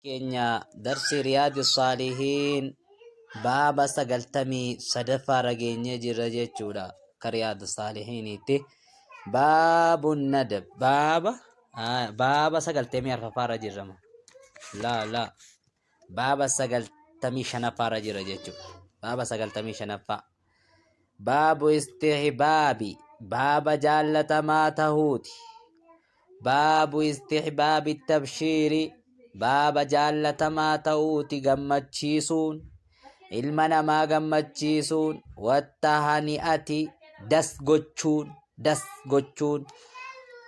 Keenya darsi Riyaadi Saalihiin baaba 93ffaarra geenyee jirra jechuudha. Ka Riyaadi Saalihiiniitti. Baabu nadab baaba baaba 94ffaarra jirra. Laa laa baaba 95ffaarra jirra jechuudha. Baaba 95ffaa. Baabu istihbaabi baaba jaallatamaa tahuuti. Baabu istihbaabi tabshiiri baaba jaallatamaa ta'uuti gammachiisuun ilma namaa gammachiisuun wattahani'ati das gochuun das gochuun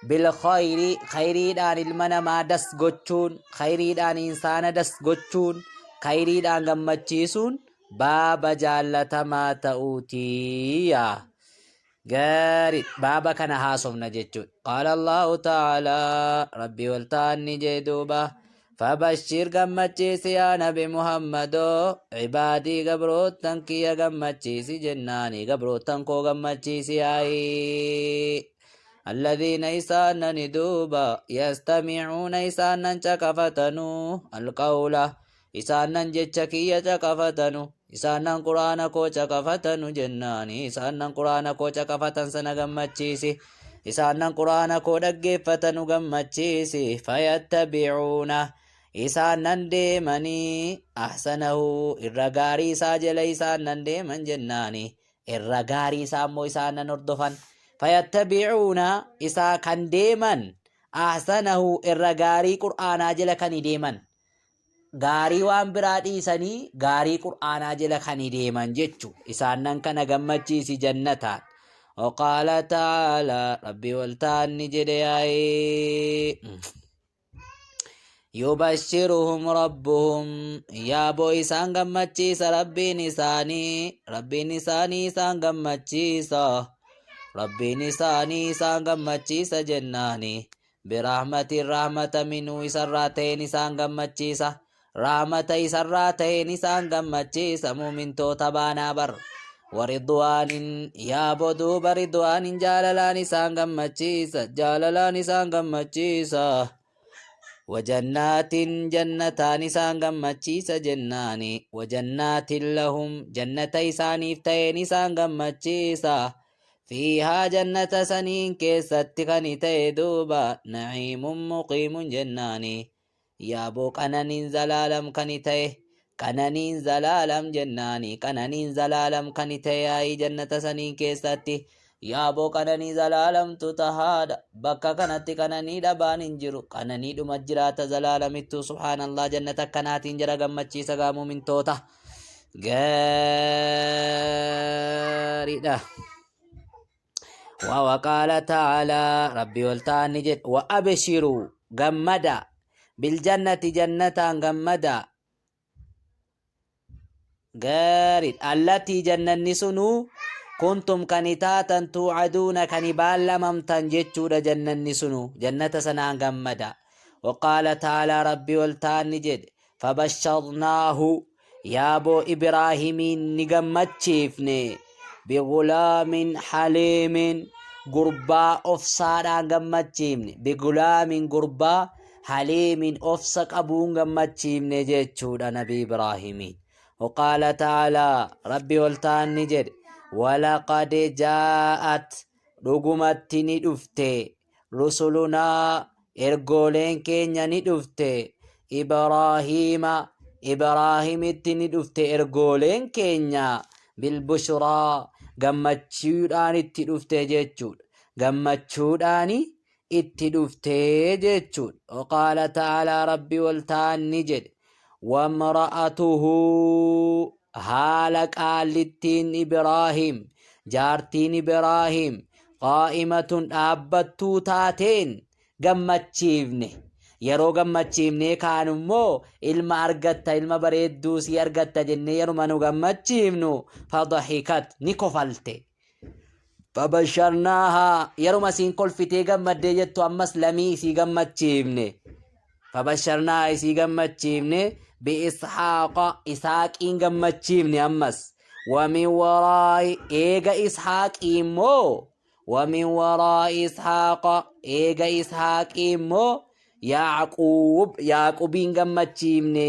bilkhayri khayriidhaan ilma namaa das gochuun khayriidhaan insaana das gochuun khayriidhaan gammachiisuun baaba jaallatamaa ta'uuti yaa Gaarii baaba kana haasofna jechuudha. Qaala Allahu ta'aalaa Rabbii ol ta'an ni jee duuba. Fabashir gammachiisi yaa Nabi Muhammadoo ibaadii gabroottan kiyya gammachiisi jennaani gabroottan koo gammachiisi yaa'ii. Alladhiina isaanani duuba yastamicuuna isaanan caqafatanuu alqawla Isaannan jecha kiyya caqafatanu, isaannan Qur'aana koo caqafatanu jennaani isaannan Qur'aana koo caqafatan sana gammachiisi. Isaannan Qur'aana koo dhaggeeffatanu gammachiisi. Fayattabi'uuna isaannan deemanii ahsanahu irra gaarii isaa jala isaannan deeman jennaani irra gaarii isaa immoo isaannan hordofan. Fayattabi'uuna isaa kan deeman ahsanahu irra gaarii Qur'aanaa jala kan deeman. Gaarii waan biraa dhiisanii gaarii qur'aanaa jala kan deeman jechu isaannan kana gammachiisi jannataan. Waqaala ta'aalaa rabbii ol ta'an ni jedhe yaa'ee yubashiruhum rabbuhum yaaboo isaan gammachiisa rabbiin isaanii rabbiin isaanii isaan gammachiisa rabbiin isaanii isaan gammachiisa jennaani Birahmatin rahmata minuu isarraa ta'een isaan gammachiisa. Rahmata isarraa ta'een isaan gammachiisa muumintoota baanaa bar. Waridwaanin yaaboo duuba ridwaanin jaalalaan isaan gammachiisa jaalalaan isaan gammachiisa. Wajannaatin jannataan isaan gammachiisa jennaani wajannaatin lahum jannata isaaniif ta'een isaan gammachiisa. Fiihaa jannata saniin keessatti kani ta'e duuba na'iimun muqiimun jennaani yaaboo qananiin zalaalam kani ta'e qananiin zalaalam jennaani qananiin zalaalam kani ta'e yaa'ii jannata saniin keessatti yaaboo qananii zalaalamtu tahaadha bakka kanatti qananii dhabaan hin jiru qananii dhuma jiraata zalaalamittuu subhaanallah jannata akkanaatiin jara gammachiisa gaa mumintoota. Gaariidha. Wa waqaala ta'aalaa rabbi ol ta'an ni jedhe wa abshiruu gammada biljannati jannataan gammada gaariidha allatii jannanni sunuu kuntum kan taatan tuucaduuna kan baallamamtan jechuudha jannanni sunuu jannata sanaan gammada waqaala ta'aalaa rabbi ol ta'an ni jedhe Fabasharnaahu yaaboo Ibraahimiin ni gammachiifne bigulaamin haliimin gurbaa ofsaadhaan gammachiifne bigulaamin gurbaa haliimin ofsa qabuun gammachiifne jechuudha nabi Ibraahimiin. Waqaala ta'aalaa rabbi ol ta'an ni jedhe walaqad jaa'at dhugumatti ni dhufte rusulunaa ergooleen keenya ni dhufte Ibraahiima Ibraahimitti ni dhufte ergooleen keenya bilbushraa gammachuudhaan itti dhufte jechuudha gammachuudhaan itti dhufte jechuudha waqaala ta'aalaa rabbi ol ta'an ni jedhe wamra'atuhu haala qaallittiin Ibraahim jaartiin Ibraahim qaa'imatun dhaabbattuu taateen gammachiifne. Yeroo gammachiifnee kaanu immoo ilma argatta ilma bareedduu sii argatta jennee yeruma nu gammachiifnu fadahikat ni kofalte. Fabasharnaahaa yeruma isiin kolfitee gammaddee jettu ammas lamii isii gammachiifne. Fabasharnaahaa isii gammachiifne bi'ishaaqa isaaqiin gammachiifne ammas. Wamin waraa'i eega ishaaqii immoo wamin waraa'i ishaaqa eega ishaaqii immoo Yaaquub Yaaqubiin gammachiifne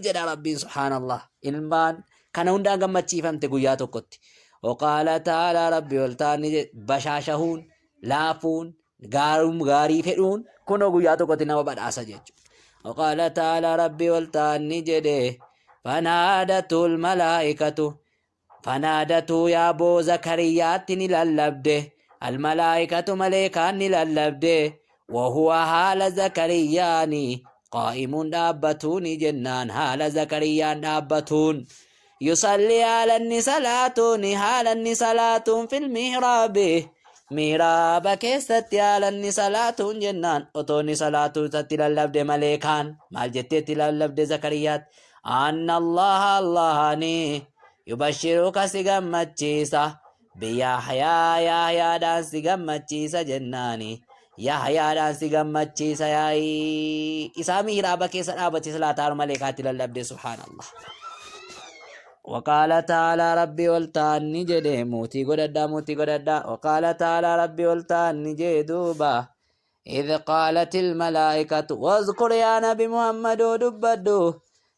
jedha Rabbiin subhaanallah. Ilmaan kana hundaan gammachiifamte guyyaa tokkotti. Waqaala ta'aalaa Rabbi ol ta'an bashaashahuun, laafuun, gaarum gaarii fedhuun kunoo guyyaa tokkotti nama badhaasa jechuudha. Waqaala ta'aalaa Rabbi ol ta'an ni jedhe fanaadatul malaa'ikatu Fanaadatuu yaaboo Zakariyaatti ni lallabde, almalaa'ikatu maleekaan ni lallabde, wahuwa haala Zakariyaani qaa'imuun dhaabbatuuni jennaan haala Zakariyaan dhaabbatuun yusalli haala inni salaatuuni haala inni salaatuun fil mihraabi mihraaba keessatti haala inni salaatuun jennaan otoo inni salaatuu isatti lallabde maleekaan maal jetteetti lallabde Zakariyaatti Anna Allaha Allahani yubashiruka si gammachiisa biyahyaa yahyaadhaan si gammachiisa jennaani yahyaadhaan si gammachiisa yaa'ii isaa mihraaba keessa dhaabate salaataa maleekaatti lallabde subhaanallah. Waqaala ta'aalaa rabbi ol ta'an ni jedhe muutii godhadhaa muutii godhadhaa waqaala ta'aalaa rabbi ol ta'an ni jee duuba إذ قالت الملائكة واذكر يا نبي محمد دبدو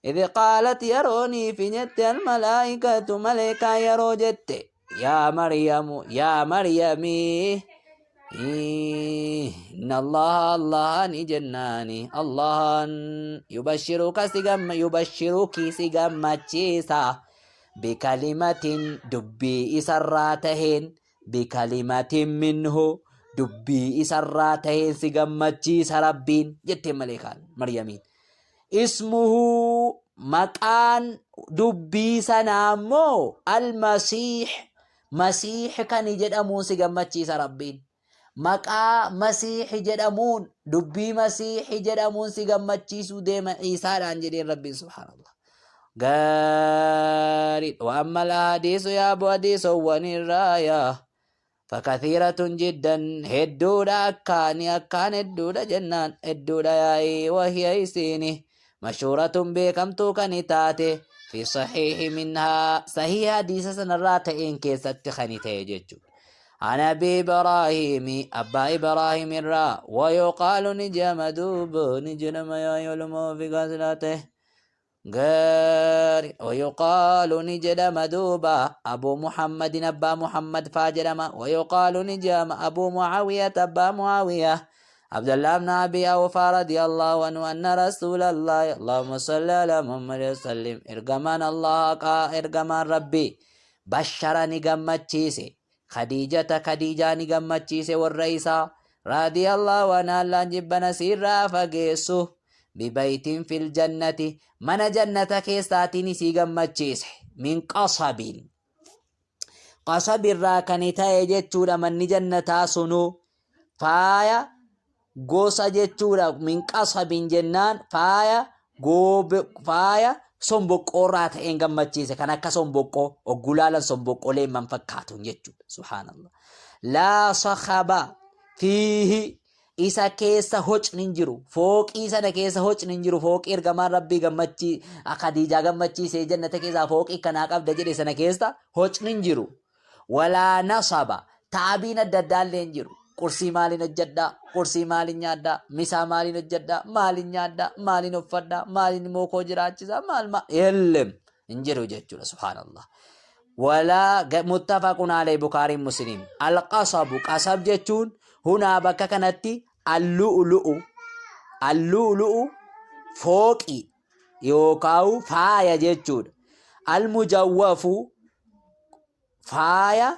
إذ قالت يروني في جت الملائكة ملائكة يرو جت يا مريم يا مريمي إن الله الله جناني الله يبشرك سجم يبشرك سجم تشيسا بكلمة دبي إسراتهن bikalimatin minhu dubbii isarraa taheen si gammachiisa Rabbiin jetteen maleekaan Maryamiin. Ismuhu maqaan dubbii sanaa immoo almasiih masiih kan jedhamuun si gammachiisa Rabbiin. Maqaa masiih jedhamuun dubbii masiih jedhamuun si gammachiisuu deema Iisaadhaan jedheen Rabbiin subhaanallah. Gaarii wa amma alhadiisu yaa abu hadiisowwan irraa yaa fakathiiratun jiddan hedduudha akkaani akkaan hedduudha jennaan hedduudha yaa'ii wahiya isiini mashhuuratun beekamtuu kani taate fi sahiihi minhaa sahiiha hadiisa sanarraa ta'een keessatti kani ta'e jechuudha. An Abi Ibraahiimi abbaa Ibraahim irraa wayuqaalu ni jedhama duuba ni jedhama yaa olumoo fi gaasilaa ta'e. Gaari wayuqaalu ni jedhama duuba abuu muhammadin abbaa muhammad faa jedhama wayuqaalu ni jedhama abuu muawiyat abbaa muawiya Abdullah ibn Abi Awfaa radiyallahu anhu anna rasuulallahi Allahumma salli ala Muhammad wa sallim ergamaan Allah qaa ergamaan Rabbii bashara ni gammachiise Khadiijata Khadiijaa ni gammachiise warra isaa radiyallahu anha Allaan jibbana siirraa fageessu bibaytin fil jannati mana jannata keessaatiin isii gammachiise min qasabiin qasabirraa kan ta'e jechuudha manni jannataa sunuu faaya gosa jechuudha min qasabin jennaan faaya goobe faaya somboqqoorraa ta'een gammachiise kan akka somboqqoo oggulaalan somboqqoo leemman fakkaatuun jechuudha subhaanallah laa sakhaba fiihi isa keessa hocni hin jiru fooqii sana keessa hocni hin jiru fooqii ergamaan rabbii gammachii khadiijaa gammachiisee jannata keessaa fooqii kanaa qabda jedhe sana keessa hocni hin jiru Walaa nasaba ta'abiin adda addaa illee hin jiru. Qursii maaliin hojjedhaa? Qursii maaliin nyaadhaa? Misaa maaliin hojjedhaa? Maaliin nyaadhaa? Maaliin uffadhaa? Maaliin immoo koo jiraachisaa? Maal maal? Yellem hin jiru jechuudha subhaanallah. Walaa muttafaqun alayhi Bukaariin Musliim. Alqasabu qasab jechuun hunaa bakka kanatti allu'lu'u allu'lu'u fooqii yookaan faaya jechuudha. Almujawwafu faaya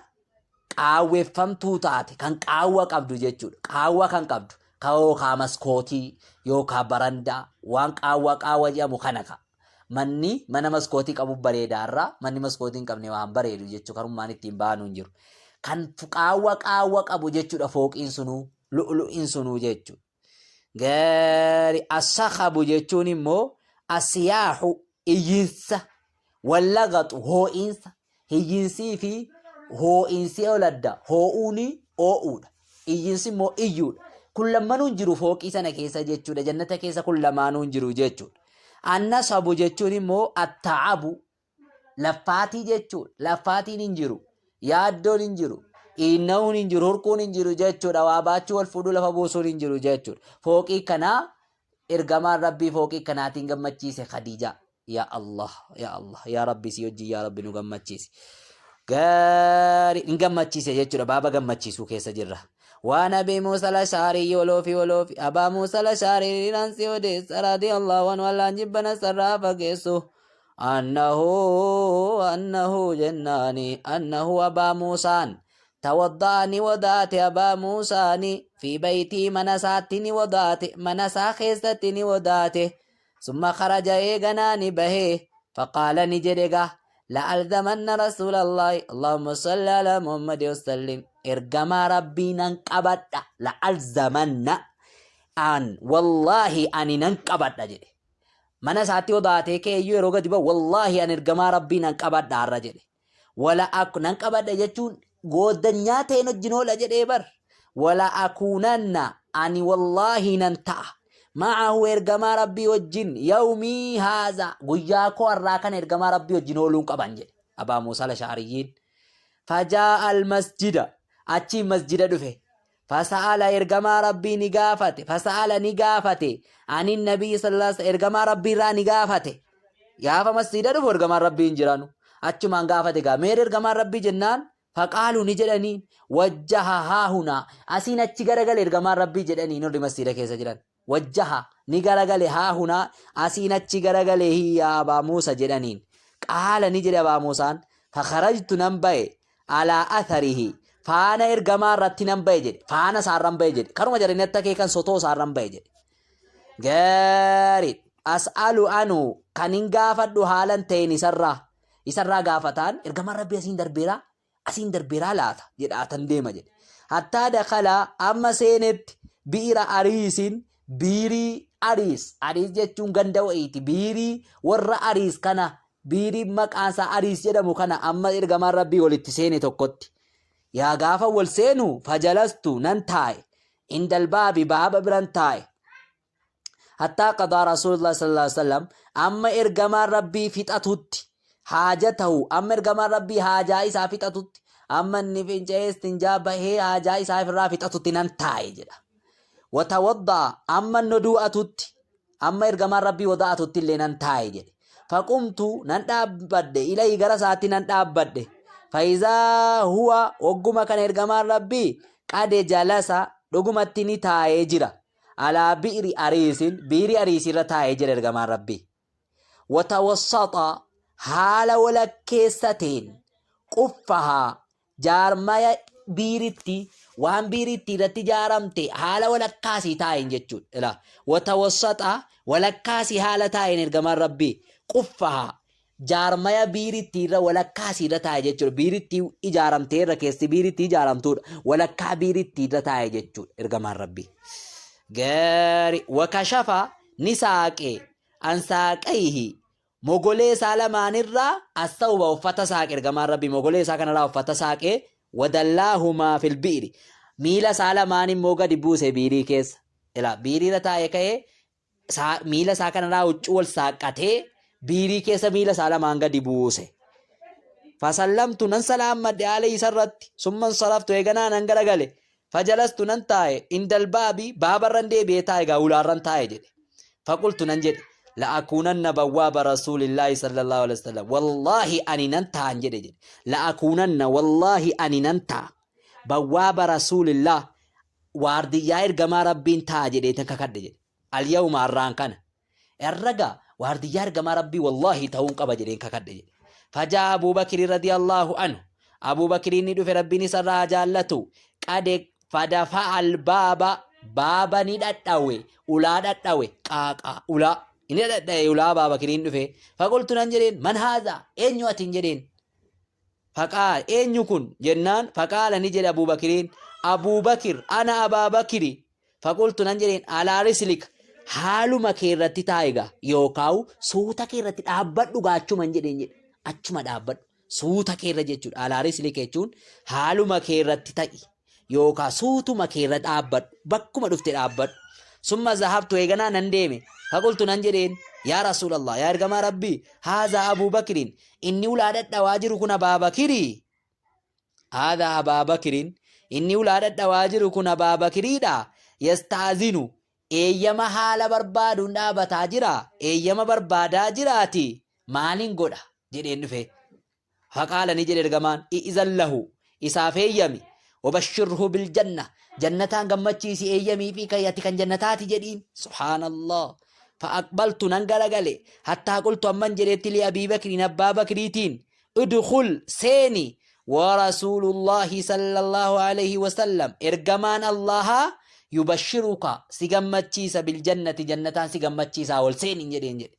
qaawweffamtuu taate kan qaawwa qabdu jechuudha. Qaawwa kan qabdu kan yookaan maskootii yookaan barandaa waan qaawwa qaawwa jedhamu kana ka'a. Manni mana maskootii qabu bareedaa irraa manni maskootii hin qabne waan bareedu jechuudha. Karummaan ittiin baanu hin jiru. Kan qaawwa qaawwa qabu jechuudha fooqiin sunuu lu'lu'iin sunuu jechuudha. Gaari asakhabu jechuun immoo asiyaahu iyyinsa wallagaxu hoo'insa hiyyinsii fi hoo'insi ol adda hoo'uuni oo'uudha iyyinsi immoo iyyuudha kun lammanuu hin jiru fooqii sana keessa jechuudha jannata keessa kun lamaanuu hin jiru jechuudha annasabu jechuun immoo atta'abu Laffaatii jechuudha. Laffaatiin hin jiru. Yaaddoon hin jiru. Iinna'uun hin jiru. Hurkuun hin jiru jechuudha. Waa baachuu wal fuudhuu lafa buusuun hin jiru jechuudha. Fooqii kanaa Ergamaan Rabbii fooqii kanaatiin gammachiise Khadiijaa. Yaa Allah, yaa Allah, yaa Rabbi si hojii, yaa Rabbi nu gammachiisi. Gaarii hin gammachiise jechuudha, baaba gammachiisuu keessa jirra. Waan Abii Muusa Lashaarii oloofi oloofi Abaa Muusa Lashaarii riran si odeessa radiyallahu anhu, Allaan jibbana sarraa fageessu. Annahu annahu jennaani annahu Abaa Muusaan tawadda'a, ni wadaate. Abaa Muusaani fi baytii, mana isaatti ni wadaate, mana isaa keessatti ni wadaate. Summa kharaja, eeganaa ni bahee. Faqaala, ni jedhe gaa, la'alzamanna rasuulallahi, allahumma salli ala Muhammadi wasallim, ergamaa Rabbii nan qabadha. La'alzamanna an wallaahi ani nan qabadha jedhe. Mana isaatti wadaatee keeyyuu yeroo gadi ba'u, wallaahi an ergamaa Rabbii nan qabadha har'a jedhe. Wala ak nan qabadha jechuun gooddanyaa ta'een wajjin oola jedhee bar. Wala akuunanna, ani wallaahi nan ta'a, ma'ahu, ergamaa Rabbii wajjin, yawmii haaza, guyyaa koo har'aa kana ergamaa Rabbii wajjin ooluun qaban jedhe Abaa Muusaa Lashaariyyiin. Fajaa al masjida, achiin masjida dhufe. Fasa'ala, ergamaa Rabbii ni gaafate. Fasa'ala, ni gaafate. Anin nabii sallallahu alaihi wasallam, ergamaa Rabbii irraa ni gaafate. Gaafa masjiida dhufu ergamaan Rabbii hin jiranu. Achumaan gaafate gaa, meera ergamaan Rabbii jennaan, faqaalu, ni jedhaniin, wajjaha haahunaa, asiin achi garagale ergamaan Rabbii jedhaniin warri masjiida keessa jiran. Wajjaha, ni garagale, haahunaa, asiin achi garagale hiyyaa Abaa Muusa jedhaniin. Qaala, ni jedhe Abaa Muusaan, fakarajtu, nan ba'e, alaa atharihi, faana ergamaa irratti nan ba'e jedhe, faana isaarran ba'e jedhe, karuma jedhanii akka keekan sotoo isaarran ba'e jedhe. Gaarii as'alu anu, kan hin gaafadhu haalan ta'een isarraa gaafataan, ergamaan Rabbii asiin darbeeraa, asiin darbeeraa laata jedhaatan deema jedhe. Hattaa dakala, amma seenetti, bi'ira Ariisin, biirii Ariis. Ariis jechuun ganda wayiiti. Biirii warra Ariis kana, biirii maqaan isaa Ariis jedhamu kana amma ergamaan Rabbii walitti seene tokkotti. Yaa gaafa wal seenu, fajalastu, nan taa'e, indal baabi, baaba biran taa'e. Hattaa qadaa Rasuulullah sallallahu alaihi wasallam, amma ergamaan Rabbii fixatutti, haajatahu, amma ergamaan Rabbii haajaa isaa fixatutti, amma inni finca'ee istinjaa bahee haajaa isaa ofirraa fixatutti nan taa'e jedha. Watawaddaa, amma inni du'atutti, amma ergamaan Rabbii wadaa'atutti illee nan taa'e jedhe. Faqumtu, nan dhaabbadhe, ilayhi, gara isaatti nan dhaabbadhe. Faayizaa huwa, ogguma kana ergamaan Rabbii, qade jalasa, dhugumatti ni taa'ee jira. Alaa bi'ri Ariisin, biirii Ariisii irra taa'ee jira ergamaan Rabbii. Watawassaxa, haala walakkeessa ta'een, quffahaa, jaarmaya biiritti, waan biiritti irratti ijaaramte haala walakkaasii taa'een jechuudha. Ilaa watawassaxa, walakkaasii haala taa'een ergamaan Rabbii, quffahaa, jaarmaya biirittii irra walakkaasii irra taa'e jechuudha. Biirittii ijaaramtee irra keessi biirittii ijaaramtuudha. Walakkaa biirittii irra taa'e jechuudha ergamaan Rabbii. Gaarii wakashafa, ni saaqe, ansaaqayhi, mogolee isaa lamaanirraa, assawba, uffata saaqe ergamaan Rabbii mogolee isaa kanarraa uffata saaqee, wadallaahumaa fil bi'ri, miila isaa lamaan immoo gadi buuse biirii keessa. Ilaa biiriirra taa'ee ka'ee miila isaa kanarraa huccuu wal saaqqatee biirii keessa miila isaa lamaan gadi buuse. Fasallamtu, nan salaammadhe, alayhi, isarratti. Summan saraftu, eeganaa nan garagale. Fajalastu, nan taa'e, indal baabi, baabarran deebi'ee taa'e gaa, ulaarran taa'e jedhe. Faqultu, nan jedhe, la'akuunanna bawwaaba rasuulillaahi sallallahu alaihi wasallam, wallaahi ani nan ta'an jedhe. La'akuunanna, wallaahi ani nan ta'a, bawwaaba rasuulillah, waardiyyaa ergamaa Rabbiin ta'a jedheetan kakadhe jedhe. Alyawma, har'aan kana. Herrega waardiyyaa ergamaa Rabbii wallaahi ta'uun qaba jedheen kakadhe jedhe. Fajaa Abuu Bakri radiyallahu anhu. Abuu Bakriin ni dhufe, Rabbiin isarraa haa jaallatu. Qade fadafa albaaba, baaba ni dhadhawe, ulaa dhadhawe, qaaqaa ulaa inni dhadhawe ulaa Abaa Bakriin dhufe. Faqultu, nan jedheen, man haadha, eenyu ati hin jedheen. Faqaal, eenyu kun jennaan, faqaala, ni jedhe Abuu Bakriin, Abuu Bakir, ana Abaa Bakiri. Faqultu, nan jedheen, alaa rislika, haaluma kee irratti taa'iga yookaawu suuta kee irratti dhaabbadhu gaa achuma hin jedheen jedhe. Achuma dhaabbadhu suuta kee irra jechuudha. Alaa rislika jechuun haaluma kee irratti ta'i yookaa suutuma kee irra dhaabbadhu, bakkuma dhufte dhaabbadhu. Summa zahabtu, eeganaa nan deeme. Faqultu, nan jedheen, yaa Rasuulallah, yaa ergamaa Rabbii, haazaa Abuu Bakiriin, inni ulaa dhadhawaa jiru kun Abaa Bakirii. Haadha Abaa Bakiriin, inni ulaa dhadhawaa jiru kun Abaa Bakiriidha. Yastaazinu, Eeyyama haala barbaaduun dhaabataa jira, eeyyama barbaadaa jiraati, maalin godha jedheen dhufe. Faqaala, ni jedhe ergamaan, i'izan lahu, isaaf eeyyami, wabashshirhu biljanna, jannataan gammachiisi, eeyyamii fi kai ati kan jannataati jedhiin. Subhaanallah. Fa'aqbaltu, nan garagale, hattaa qultu, amman jedhetti, li Abii Bakriin, abbaa Bakriitiin, udkhul, seeni, wa rasuulullaahi sallallahu alayhi wasallam, ergamaan Allahaa, yubashshiruka, si gammachiisa, biljannati, jannataan si gammachiisaa, ol seeniin jedheen jedhe.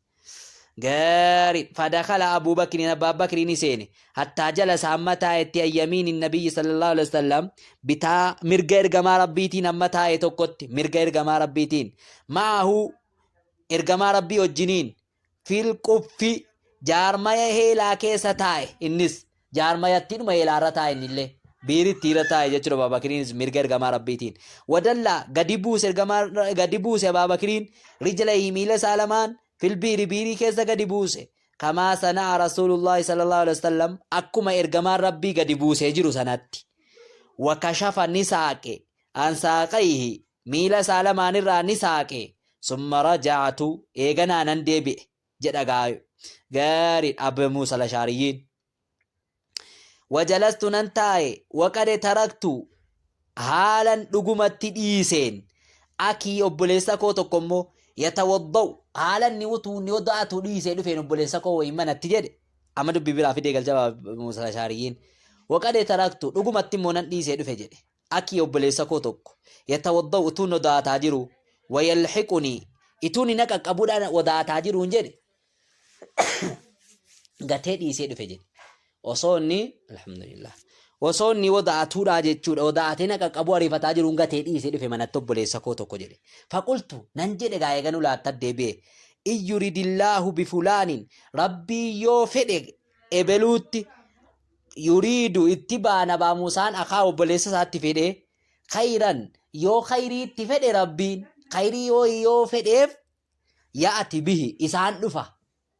Gaarii. Fadakala Abuu Bakriin, abbaa Bakrii ni seene. Hattaa jalasa, hamma taa'etti, ayyamiini nabiyyi sallallahu alaihi wasallam, bitaa mirga ergamaa Rabbiitiin hamma taa'e tokkotti, mirga ergamaa Rabbiitiin, ma'ahu, ergamaa Rabbii wajjiniin, fil quffi, jaarmaya heelaa keessa taa'e. Innis jaarmayattiidhuma heelaarra taa'e, innillee biiritti irra taa'e jechuudha. Abaa Bakriinis mirga ergamaa Rabbiitiin. Wadallaa, gadi buuse, ergamaa gadi buuse. Abaa Bakriin rijlayhi, miila isaa lamaan, fil biiri, biirii keessa gadi buuse. Kamaa sana'a Rasuulullaahi sallallahu alaihi wasallam, akkuma ergamaan Rabbii gadi buusee jiru sanatti. Wakashafa, ni saaqe, an saaqayhi, miila isaa lamaan irraa ni saaqe. Summa raja'atu, eeganaa nan deebi'e jedha gaarii Abu Muusa Lashaariyyiin. Wajalastu, nan taa'e, waqade taraktu, haalan dhugumatti dhiiseen, akii, obboleessa koo tokko immoo, yatawadda'u, haalan ni utuu ni wada'atu dhiisee dhufeen obboleessa koo wayii manatti jedhe. Amma dubbii biraa fidee galcha Muusa Lashaariyyiin. Waqade taraktu, dhugumatti immoo nan dhiisee dhufe jedhe, akii, obboleessa koo tokko, yatawadda'u, utuu wada'ataa jiru, wayalhiquni, ituun na qaqqabuudhaan wada'ataa jiruun jedhe gatee dhiisee dhufe jedhe. Osoo inni, alhamdulillah, osoo inni wada'atuudhaa jechuudha, wada'atee na qaqqabuu ariifataa jiruun gatee dhiisee dhufe manatti obboleessa koo tokko jedhe. Faqultu, nan jedhe, gaa eeganu laatta deebi'e, in yuridillaahu bifulaanin, Rabbii yoo fedhe ebeluutti, yuriidu, itti baana Abaa Muusaan akaa, obboleessa isaatti fedhe, khayran, yoo khayrii itti fedhe, Rabbiin khayrii yoo fedheef, ya'ati bihi, isaan dhufa,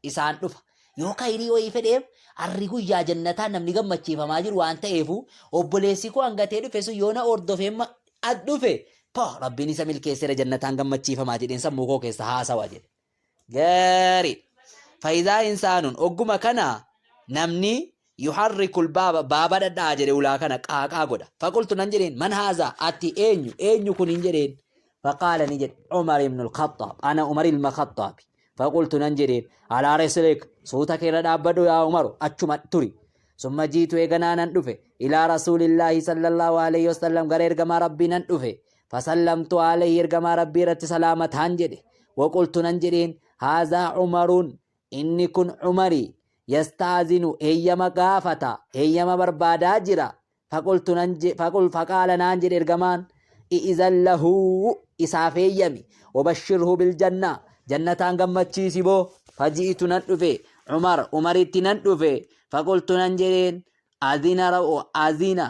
isaan dhufa. Yoo khayrii wayii fedheef, arri guyyaa jannataa namni gammachiifamaa jiru waan ta'eefu, obboleessi koo hangatee dhufe sun yoo na hordofee as dhufe, po Rabbiin isa milkeesseera, jannataan gammachiifamaa jedheen sammuu koo keessa haasawa jedhe. Gaarii. Faayidaa insaanuun ogguma kana namni yuharrikul baaba, baaba dhadha'a jedhe, ulaa kana qaaqaa godha. Faqultu, nan jedheen, man haazaa, ati eenyu, eenyu kun hin jedheen. Faqaala, ni jedhe, Umar ibn al-Khattaab, ana Umar ilma Khattaabi. Faqultu, nan jedheen, alaa rislik, suuta keerra dhaabbadhu yaa Umaru, achuma turi. Summa jiitu, eeganaa nan dhufe, ilaa rasuulillaahi sallallahu alayhi wasallam, gara ergamaa Rabbii nan dhufe. Fasallamtu alayhi, ergamaa Rabbii irratti salaamataan jedhe. Waqultu, nan jedheen, haazaa Umaruun, inni kun Umari, yasta'azinu, heeyyama gaafata, heeyyama barbaadaa jira. Faqultu, nan faqul, faqaala, naan jedhe ergamaan, i'izan lahu, isaaf heeyyami, wabashshirhu biljanna, jannataan gammachiisi boo. Faji'itu, nan dhufe, Umar, Umaritti nan dhufe. Faqultu, nan jedheen, azina azina,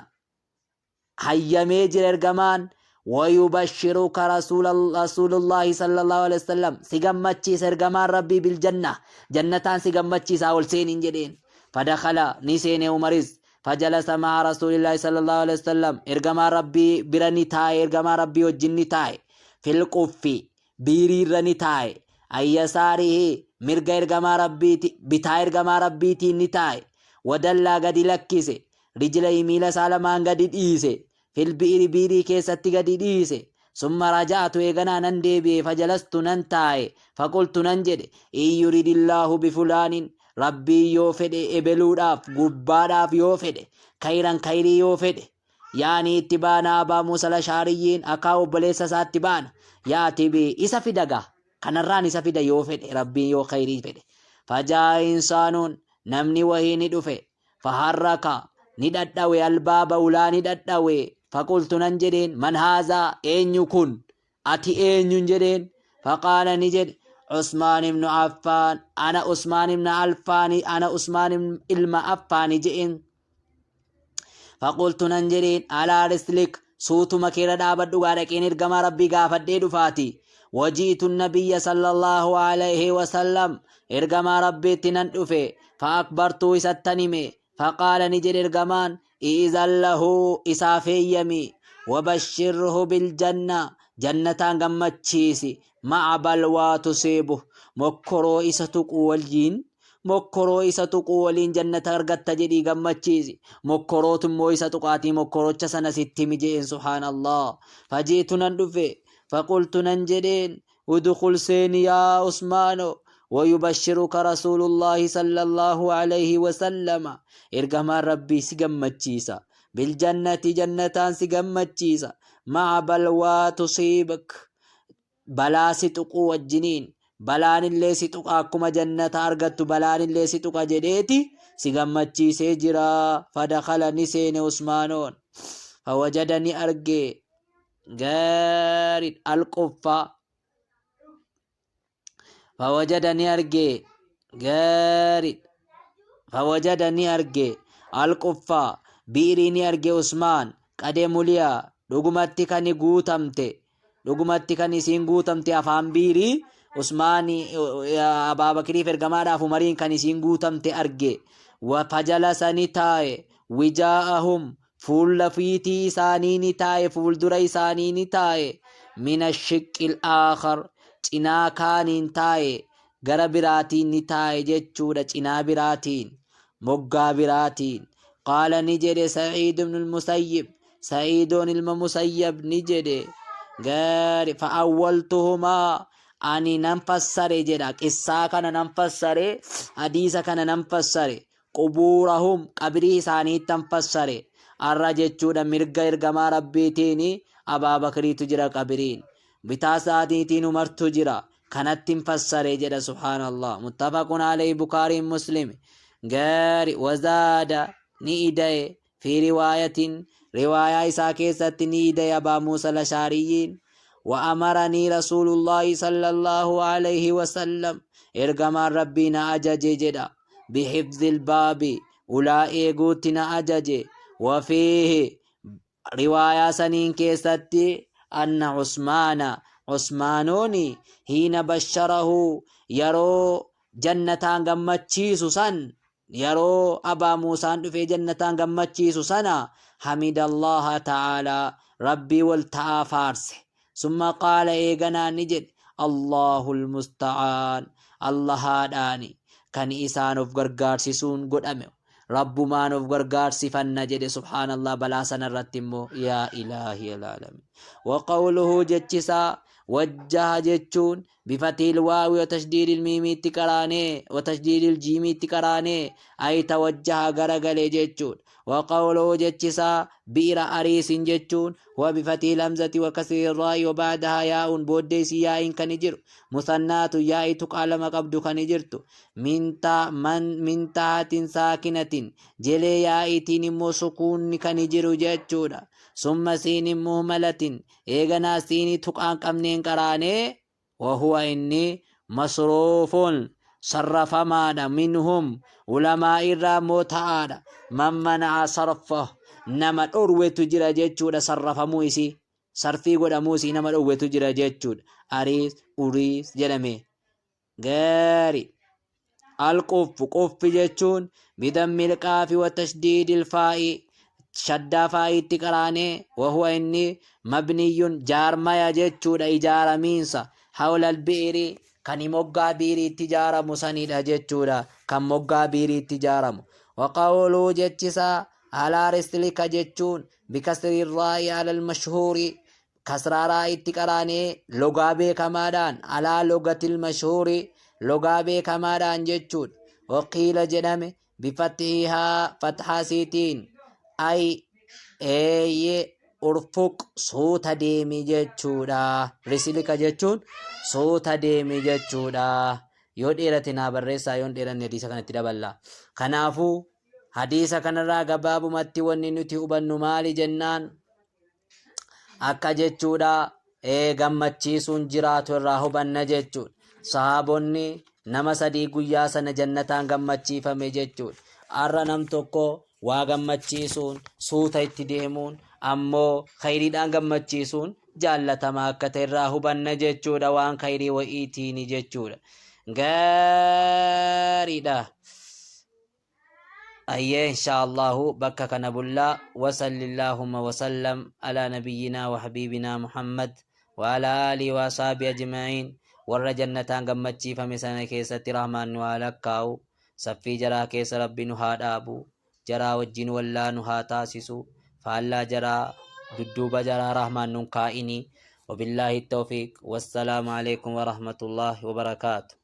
hayyamee jira ergamaan, wayubashiruka rasuulullaahi sallallahu alaihi wasallam, si gammachiisa ergamaan Rabbii, biljanna, jannataan si gammachiisa, ol seeniin jedheen. Fadakala, ni seene Umaris. Fajalasa ma'a rasuulillaahi sallallahu alaihi wasallam, ergamaa Rabbii bira ni taa'e, ergamaa Rabbii wajjin ni taa'e. Fil quffi, biiriirra ni taa'e. Ayyasaarihi, mirga ergamaa Rabbiiti, bitaa ergamaa Rabbiitiin ni taa'e. Wadallaa, gadi lakkise, rijlayhi, miila isaa lamaan gadi dhiise, fil bi'iri, biirii keessatti gadi dhiise. Summa raja'atu, eeganaa nan deebi'e, fajalastu, nan taa'e. Faqultu, nan jedhe, in yuridillaahu bifulaanin, Rabbiin yoo fedhe ebeluudhaaf, gubbaadhaaf yoo fedhe, kayran, kayrii yoo fedhe, yaanii itti baana Abaa Muusa Lashaariyyiin akaa, obboleessa isaatti baana, yaati bi, isa fidaga kanarraan isa fida, yoo fedhe Rabbiin, yoo kayrii fedhe. Fajaa insaanuun, namni wahii ni dhufe. Faharraka, ni dhadhawe, albaaba, ulaa ni dhadhawe. Faqultu, nan jedheen, man haazaa, eenyu kun, ati eenyun jedheen. Faqaala, ni jedhe, Usmaan ibnu Affaan, ana Usmaan ibnu Alfaani, ana Usmaan ilma Affaani jedheen. Faqultu, nan jedheen, alaa rislik, suutuma keerra dhaabadhu gaa, dhaqeen ergamaa Rabbii gaafadhee dhufaati. Wajiitu nabiyya sallallahu alayhi wasallam, ergamaa Rabbiitti nan dhufe. Fa'akbartuu, isattan hime. Faqaala, ni jedhe ergamaan, i'izan lahu, isaaf heeyyami, wabashshirhu biljanna, Jannataan gammachiisi. Ma'a balwaa tusiibu, mokkoroo isa tuqu waliin, mokkoroo isa tuqu waliin jannata argatta jedhii gammachiisi. Mokkorootu immoo isa tuqaatii mokkorocha sana sitti himi je'een, subhaanallah. Fajiitu, nan dhufe, faqultu, nan jedheen, udkhul, seeni, yaa Usmaano, wayubashiruka rasuulullaahi sallallahu alayhi wasallama, ergamaan Rabbii si gammachiisa, biljannati, jannataan si gammachiisa, ma'a balwaa tusiibak, balaa si tuquu wajjiniin, balaan illee si tuqa, akkuma jannata argattu balaan illee si tuqa jedheeti si gammachiisee jira. Fadakala, ni seene Usmaanoon, fawajada, ni arge, gaarii, alquffa, fawajada, ni arge, gaarii, fawajada, ni arge, alquffa, bi'irii ni arge Usmaan, qadee muliyaa, dhugumatti kan guutamte, dhugumatti kan isiin guutamte, afaan biirii Usmaan Abaabakiriif ergamaadhaaf Umariin kan isiin guutamte arge. Fajalasa, ni taa'e, wijaa'ahum, fuula fiitii isaanii ni taa'e, fuuldura isaanii ni taa'e, mina shiqqil aakhar, cinaa kaaniin taa'e, gara biraatiin ni taa'e jechuudha, cinaa biraatiin, moggaa biraatiin. Qaala, ni jedhe, Sa'iid ibn al-Musayyib, Sa'iidoon ilma Musayyab ni jedhe, gaari, fa'awwaltuhumaa, ani nan fassare jedha, qissaa kana nan fassare, hadiisa kana nan fassare, qubuurahum, qabrii isaaniittan fassare. Arra jechuudha mirga ergamaa Rabbiitiin Abaabakriitu jira, qabriin bitaa isaaniitiin Umartu jira, kanattin fassare jedha, subhaanallah. Muttafaqun alayhi, Bukaariin Muslim. Gaari, wazaada, ni idaye, fi riwaayatin, riwaayaa isaa keessatti ni idaye Abaa Muusa Lashaariyyiin, wa amaranii rasuulullaahi sallallahu alayhi wasallam, ergamaan Rabbii na ajaje jedha, bihifzil baabi, ulaa eeguutti na ajaje. Wafiihi, riwaayaa saniin keessatti, anna Usmaana, Usmaanooni, hiina basharahu, yeroo jannataan gammachiisu san, yeroo Abaa Muusaan dhufee jannataan gammachiisu sana, hamidallaha ta'aalaa, Rabbii wal ta'aa faarse, summa qaala, eeganaa ni jedhe, Allahul musta'aan, Allahaadhaani kan isaan of gargaarsisuun godhame, Rabbumaan of gargaarsifanna jedhe, subhaanallah. Balaa sana irratti immoo, yaa ilaahi alaalamin. Wa qawluhu, jechisaa, wajjaha jechuun bifatil waawi wa tashdiidil miimiitti qaraanee, wa tashdiidil jiimiitti qaraanee, ay tawajjaha, garagale jechuudha. Wa qawluhu, jechisaa, bi'ira ariisin jechuun, huwa bifatil hamzati wa kasri raa'i wa ba'dahaa yaa'uun, booddee isii yaa'iin kan jiru, musannaatu, yaa'ii tuqaa lama qabdu kan jirtu, min taatin saakinatin, jelee yaa'iitiin immoo sukuunni kan jiru jechuudha. Summa siinin muhmalatin, eeganaa siinii tuqaan qabneen qaraanee, wahuwa, inni, masruufun, sarrafamaadha, minhum, ulamaa irraa immoo ta'aadha, man mana'a sarfah, nama dhorwetu jira jechuudha, sarrafamuu isii, sarfii godhamuu isii nama dhowwetu jira jechuudha. Ariis uriis jedhame. Gaari, alquffu, quffi jechuun, bidammil qaafi wa tashdiidil faa'i, shaddaa faa'iitti qaraanee, wahuwa, inni, mabniyyun, jaarmaya jechuudha, ijaaramiinsa, hawla albi'iri, kan moggaa biiriitti ijaaramu sanidha jechuudha, kan moggaa biiriitti ijaaramu. Waqawluu, jechisaa, alaa rislika jechuun, bikasri raa'i ala almashhuuri, kasraa raa'itti qaraanee logaa beekamaadhaan, alaa logatil mashhuuri, logaa beekamaadhaan jechuudha. Waqiila, jedhame, bifathihaa, fathaa siitiin, ay, eeyye, urfuq, suuta deemi jechuudha. Risilika jechuun suuta deemi jechuudha. Yoo dheerate naa barreessaa, yoo hin dheeranne hadiisa kanatti daballa. Kanaafuu hadiisa kanarraa gabaabumatti wanni nuti hubannu maali jennaan, akka jechuudha gammachiisuun jiraatu irraa hubanna jechuudha. Sahaabonni nama sadii guyyaa sana jannataan gammachiifame jechuudha. Har'a nam tokko waa gammachiisuun, suuta itti deemuun, ammoo khayriidhaan gammachiisuun jaallatamaa akka ta'e irraa hubanna jechuudha, waan khayrii wa'iitiini jechuudha. Gaariidha. Ayyee, insha Allahu bakka kana bullaa. Wasalli Allahumma wasallam ala nabiyyinaa wa habiibinaa Muhammad. Wa alaa aalihi wa asaabihi ajma'iin. Warra jannataan gammachiifame sana keessatti Rahmaan nu haa lakkaa'u. Saffii jaraa keessa Rabbi nu haa dhaabu. Jaraa wajjin wallaa nu haa taasisu. Faallaa jaraa, dudduuba jaraa Rahmaan nun kaa'ini. Wabillaahi tawfiiq. Wassalaamu alaikum warahmatullaahi wabarakaatu.